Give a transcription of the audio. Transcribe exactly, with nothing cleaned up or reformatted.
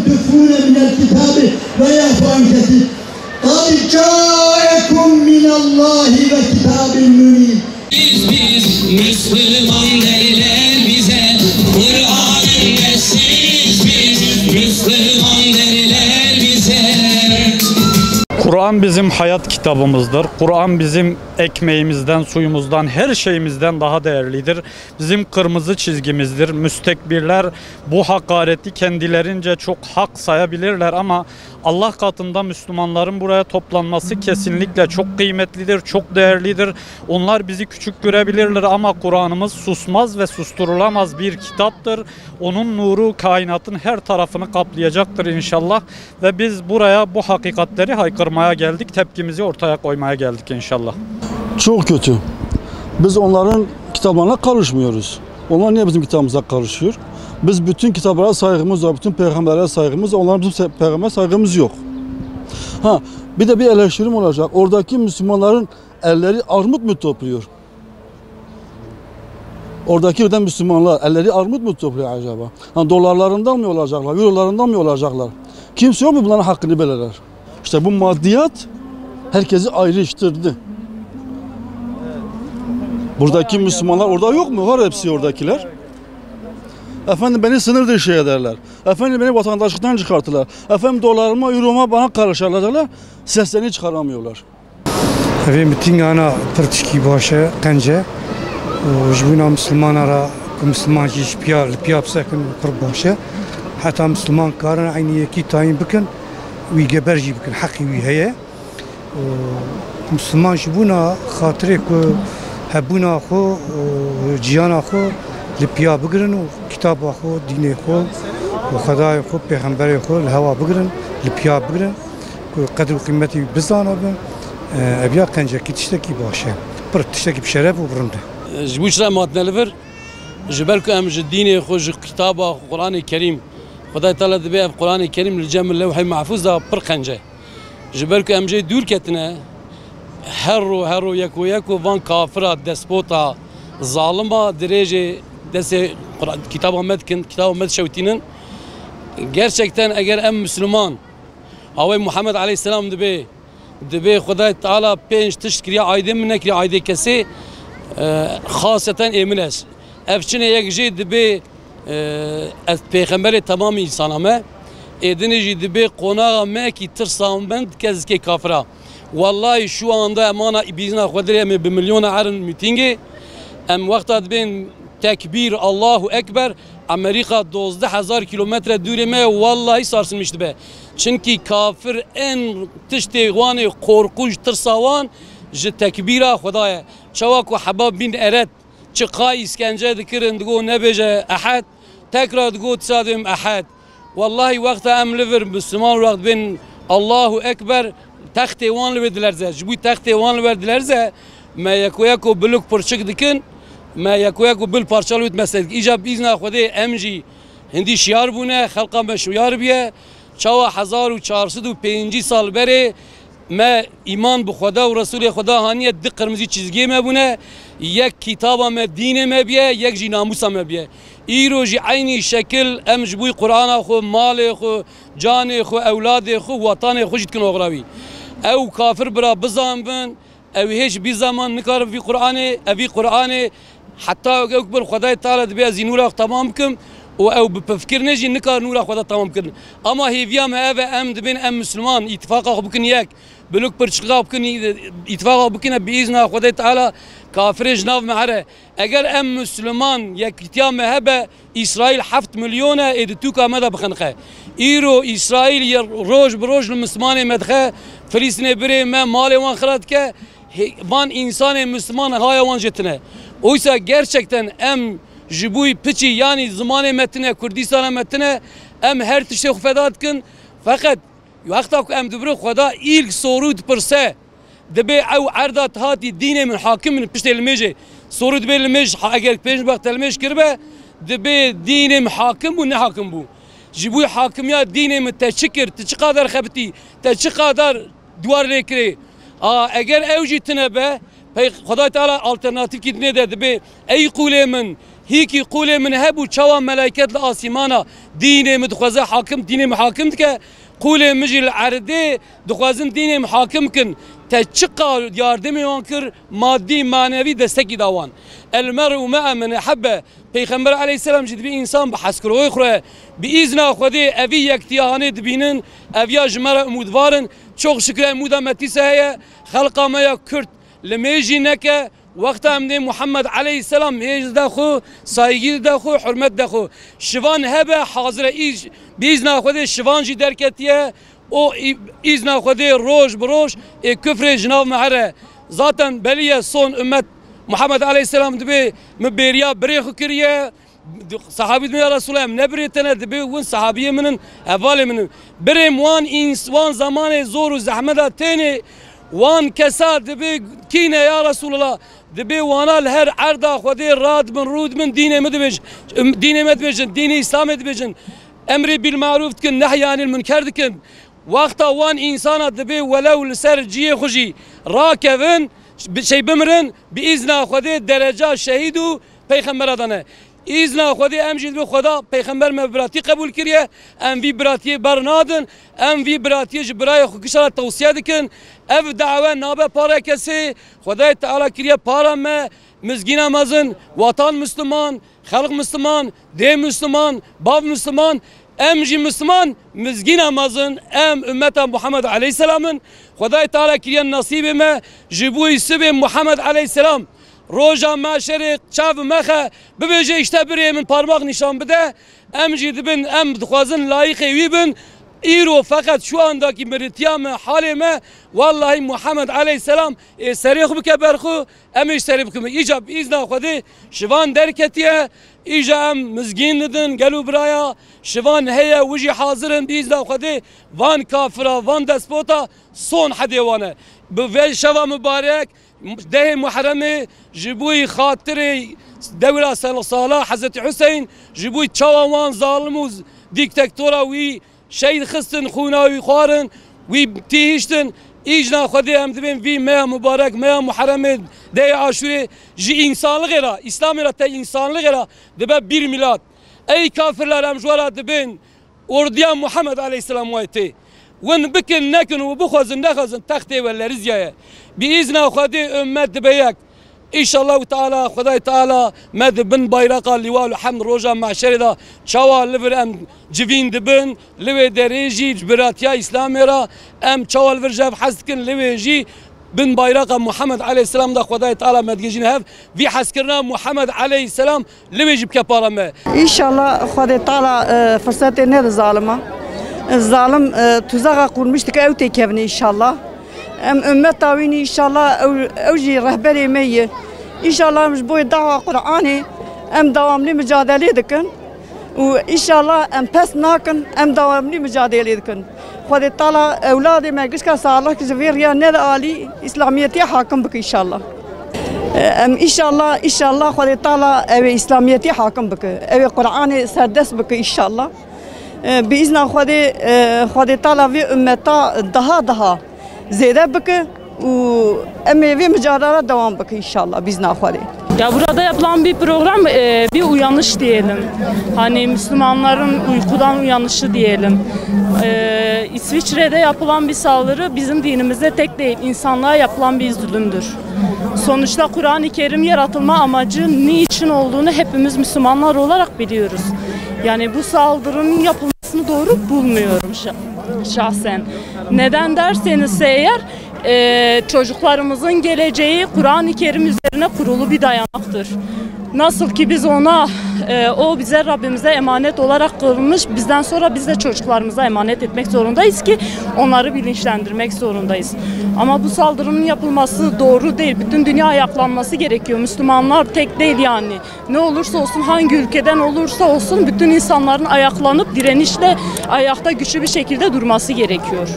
تخفون من الكتاب ويعفو عن كثير. قد جاءكم من الله وكتاب منير. Biz, biz Müslüman derler bize, Kur'an'ın nesliyiz biz, Müslüman derler bize. Kur'an bizim hayat kitabımızdır. Kur'an bizim ekmeğimizden, suyumuzdan, her şeyimizden daha değerlidir. Bizim kırmızı çizgimizdir. Müstekbirler bu hakareti kendilerince çok hak sayabilirler ama Allah katında Müslümanların buraya toplanması kesinlikle çok kıymetlidir, çok değerlidir. Onlar bizi küçük görebilirler ama Kur'an'ımız susmaz ve susturulamaz bir kitaptır. Onun nuru kainatın her tarafını kaplayacaktır inşallah. Ve biz buraya bu hakikatleri haykırmaya geldik, tepkimizi ortaya koymaya geldik inşallah. Çok kötü. Biz onların kitaplarına karışmıyoruz. Onlar niye bizim kitabımıza karışıyor? Biz bütün kitaplara saygımız var, bütün peygamberlere saygımız var. Onların bizim se- peygamberlere saygımız yok. Ha, bir de bir eleştirim olacak. Oradaki Müslümanların elleri armut mu topluyor? Oradaki öden Müslümanlar elleri armut mu topluyor acaba? Ha, dolarlarından mı olacaklar, eurolarından mı olacaklar? Kimse yok mu bunların hakkını belirler? İşte bu maddiyat herkesi ayrıştırdı. Buradaki Müslümanlar orada yok mu? Var hepsi oradakiler. Efendim, beni sınır dışı ederler. Efendim, beni vatandaşlıktan çıkartırlar. Efendim, dolarıma, euroma bana karışarlar derler. Seslerini çıkaramıyorlar. Evê mitîngana pir tişkî baş e, qenc e. Û ji bona Mislimana re ku Misliman jî ji piya, li piya bisekin pir baş e. Heta Misliman karin eynî yekî tayîn bikin, wî geber jî bikin, heqî wî heye. Û Misliman ji bona xatirê ku hebûna xwe û ciyana xwe li piya bigirin û kitaba xwe, dînê xwe û Xwedayê xwe, pêxemberê xwe li hewa bigirin, li piya bigirin. Ku qedr û qîmetî wî bizanibin, e, ev ya qencekî tiştekî baş e. Pir tiştekî bi şeref û bi rind e. Ji bo çi re em hatine li vir? Ji ber ku em ji dînê xwe, ji kitaba xwe, Quranê Kerîm, Xwedayê Teala dibê ev Quranê Kerîm li cem Lewhê Mehfûz de pir qenc e. Ji ber ku em jê dûr ketine, her ro, her ro yeko yeko van kafira, despota, zalima dirêjê destê Qura-, kitaba me dikin, kitaba me dişewtînin. Gerçekten eger em Müslüman, Awê Muhammed aleyhisselam dibê, dibê Xwedayê Teala pênc tişt kiriye aydê min, nekiriye aydê kesê, e, xaseten ê min ez. Ev çi ne, yek jê dibê, e, ez pêxemberê temamê însana me, ê dinê jî dibê qonaxa me kî tirsa min dike zikê kafira. Wallahî şu anda em ana bîzna Xwedê em ê bi milyona erin mîtîngê, em wexta dibên tekbîr, Allahu Ekber, Amerîka dozdeh hezar kîlometre dûrê me ye, wallahî sarsılmış dibe. Çimkî kafir en tiştê wan ê qorqû ji tirsa wan ji tekbîra Xweda ye. Çawa ku Hebab bin Eret çiqa îskence dikirin, digot nebêje Ehed, tekrar digot disa dibêm Ehed. Wallahî wexta em li vir Misliman wext bên Allahu Ekber, textê wan li wê dilerze. Ji bo textê wan li wer dilerze, me yeko yeko biluk pirçik dikin, me yeko yeko bil parça li wê dimeste dikin. Îca bi îzna Xwedê em jî hindî şiyar bûne, xelqa me şiyar biye. Çawa hezar û çar sed û pêncî sal berê me îman bi Xweda û Resûlê Xweda haniye, di qirmizî çizgiyê me bûne, yek kitaba me, dînê me biye, yek jî namûsa me biye. Îro jî eynî şekil em ji bo Qur'ana xwe, malê xwe, canê xwe, ewladê xwe, wetanê xwe jî dikin oxira wî. Ew kafir bira bizanbin, ew hêj bî zaman nikare vî Qur'anê, ev vî Qur'anê heta ew bir Xwedayê Teala dibê ez jî nûra xwe temam bikim û ew bi pifkirinê jî nikare nûra Xweda temam bikin. Ama hêviya me ev e, em dibên em Misliman îtifaqa xwe bikin yek, biluk pirçiqa bikin, îtifaqa xwe bikine bi îzna Xwedayê Teala kafirê ji nav me here. Eger em Misliman yekîtiya me hebe, Îsraîl heft milyon e, ê di tûka me de bixeniqe. Îro Îsraîl yê roj bi roj li Mislimanê me dixe, Filîstînê birê me, malê wan xira dike, hê-, van însanê Misliman haya wan jê tine. Oysa gerçekten em ji bo piçî, yanî zimanê me tine, Kurdîstana me tine, em her tiştê xwe feda dikin. Feqet wexta ku em dibirin Xweda îlk sorû dipirse, dibê ew erda hatî dînê min hakim min piştê limêjê. Sorû dibê limêj, ha, eger pênc wext te limêj kiribe, dibê dînê min hakim bû, ne hakim bû. Ji bo hakimiya dînê min te çi kir, tu çi qadar xebitî, te çi qadar diwar lê kirê? A, eger ew jî tine be, pey Xwedayê Teala alternatîfkî dinê de dibê, ey qûlê min, Hîkî qûlê min hebû, çawa melaiket li asîmana dînê min dixwaze hakim, dînê min hakim dike, qûlê min jî li erdê dixwazin dînê min hakim kin. Te çiqa yardimê wan kir, madî, manevî destekî da wan. El mer'u me'a men ehebbe. Peyxember aleyhisselam jî dibê însan bi hezkiroyê xwe, bi îzna Xwedê evî yektiya hanê dibînin, ev ya ji me re umûdvar in. Çok şükür umûda me tîse heye, xelqa me ya Kurd li mêjî neke, wexta em dê Muhammed aleyhisselam hêz de xwe, saygî de xwe, hurmet de xwe. Şivan hebe hazire îz, bi îzna Xwedê şivan jî derketiye. O î-, îzna Xwedê roj bi roj ê kufrê ji nav me here. Zaten belî ye son ummet Muhammed aleyhisselam dibê min bêriya birê xwe kiriye. Sahabî dibê ya Resulallah em ne birê te ne, dibê win sahabiyê min in, hevalê min in. Birêm wan îns-, wan zamanê zor û zehmeta tênê wan kesa dibê kî ne ya Resulallah? Dibê wana li her erda Xwedê rad bin, rûd bin, dînê min dibêjin, dînê me dibêjin, dînê Îslamê dibêjin. Emrê bil marûf dikin, nehyanil münker dikin. Wexta wan însana dibê welew li ser ciyê xwe jî rakevin, bi-, şey bimirin, bi îzna Xwedê dereca şehîd û peyxembera dane. Îzna Xwedê em jî dibê Xweda peyxember me bi biratî qebûl kiriye, em vî biratiyê bernadin, em vî biratiyê ji birayê xwe kişa re tewsiye dikin. Ev dawe nabe para kesê, Xwedayê Teala kiriye para me, mizgîna mezin, watan Misliman, xelq Misliman, dê Misliman, bav Misliman, em jî Misliman, mizgîna mezin, em ummeta Muhammed aleyhisselam in. Xwedayê Teala kiriye nasîbê me, ji bo sibê Muhammed aleyhisselam, roja meşerê çav mexe, bibêje, işte birê min parmak nîşan bide, em jî dibin, em dixwazin layîqê wî bin. Îro feqet şu andaki miritiya me, halê me, wallahî Muhammed aleyhisselam ê serê xwe bike ber xwe, em ê ji serê bikin. Îca bi îzna Xwedê şivan derketiye, îca em mizgîn didin, gelo biraya, şivan heye, wi jî hazir in, bi îzna Xwedê van kafira, van despota son hedê wan e. Bi vê şeva mibarek, dehê Muherremê, ji bo xatirê dewra sel-, sala Hezretî Huseyn, ji bo çawa wan zalim û dîktektora wî şehîd xistin, xûna wî xwarin, wî tihiştin. Îcna Xwedê em dibên vî meya mubarek, meya Muherremê, dehê Aşûrê, ji însanlixê re, Îslamê re te însanlixê re dibe bir milat. Ey kafirler, em ji we re dibên ordiya Muhammed aleyhisselam wayê tê. Win bikin nekin û bixwazin nexwazin, textê we leriziyaye. Bi îzna Xwedê ummet dibe yek. Înşallahu Teala, Xwedayê Teala me di bin bayraqa Liwaul Hamd roja mahşerê de çawa li vir em civîn dibin, li wê derê jî ji biratiya Îslamê re em çawa li vir ji hev hez dikin, li wê jî bin bayraqa Muhammed aleyhisselam de Xwedayê Teala me digihîjîne hev. Vî hezkirina Muhammed aleyhisselam li wê jî bike para me. Înşallah Xwedê Teala, e, firsetê nede zalima. E, zalim, e, tuzaxa qurmiş dike, ew têkevine înşallah. Em ummeta wî ne înşallah, ew, ew jî rehberê me ye. Înşallah em ji bo dawa Qur'anê em dewamlî micadelê dikin. Û înşallah em pes nakin, em dewamlî micadelê dikin. Xwedê Teala ewladê me gişka salih ji vê riya nede alî, Îslamiyetê hakim bike înşallah. E, em înşallah, înşallah Xwedê Teala ew ê Îslamiyetê hakim bike, ew ê Qur'anê serdest bike înşallah. E, bi îzna Xwedê, e, Xwedê Teala vê ummeta daha daha zêde bike û em ê vê micadala dewam bikin înşallah, bi îzna Xwedê. Ya burada yapılan bir program, e, bir uyanış diyelim. Hani Müslümanların uykudan uyanışı diyelim. E, İsviçre'de yapılan bir saldırı bizim dinimizde tek değil, insanlığa yapılan bir zulümdür. Sonuçta Kur'an-ı Kerim yaratılma amacı niçin olduğunu hepimiz Müslümanlar olarak biliyoruz. Yani bu saldırının yapılmasını doğru bulmuyorum şa-, şahsen. Neden derseniz eğer, e, çocuklarımızın geleceği Kur'an-ı Kerim üzerine kurulu bir dayanaktır. Nasıl ki biz ona, e, o bize Rabbimize emanet olarak kılmış, bizden sonra biz de çocuklarımıza emanet etmek zorundayız ki onları bilinçlendirmek zorundayız. Ama bu saldırının yapılması doğru değil. Bütün dünya ayaklanması gerekiyor. Müslümanlar tek değil yani. Ne olursa olsun, hangi ülkeden olursa olsun bütün insanların ayaklanıp direnişle ayakta güçlü bir şekilde durması gerekiyor.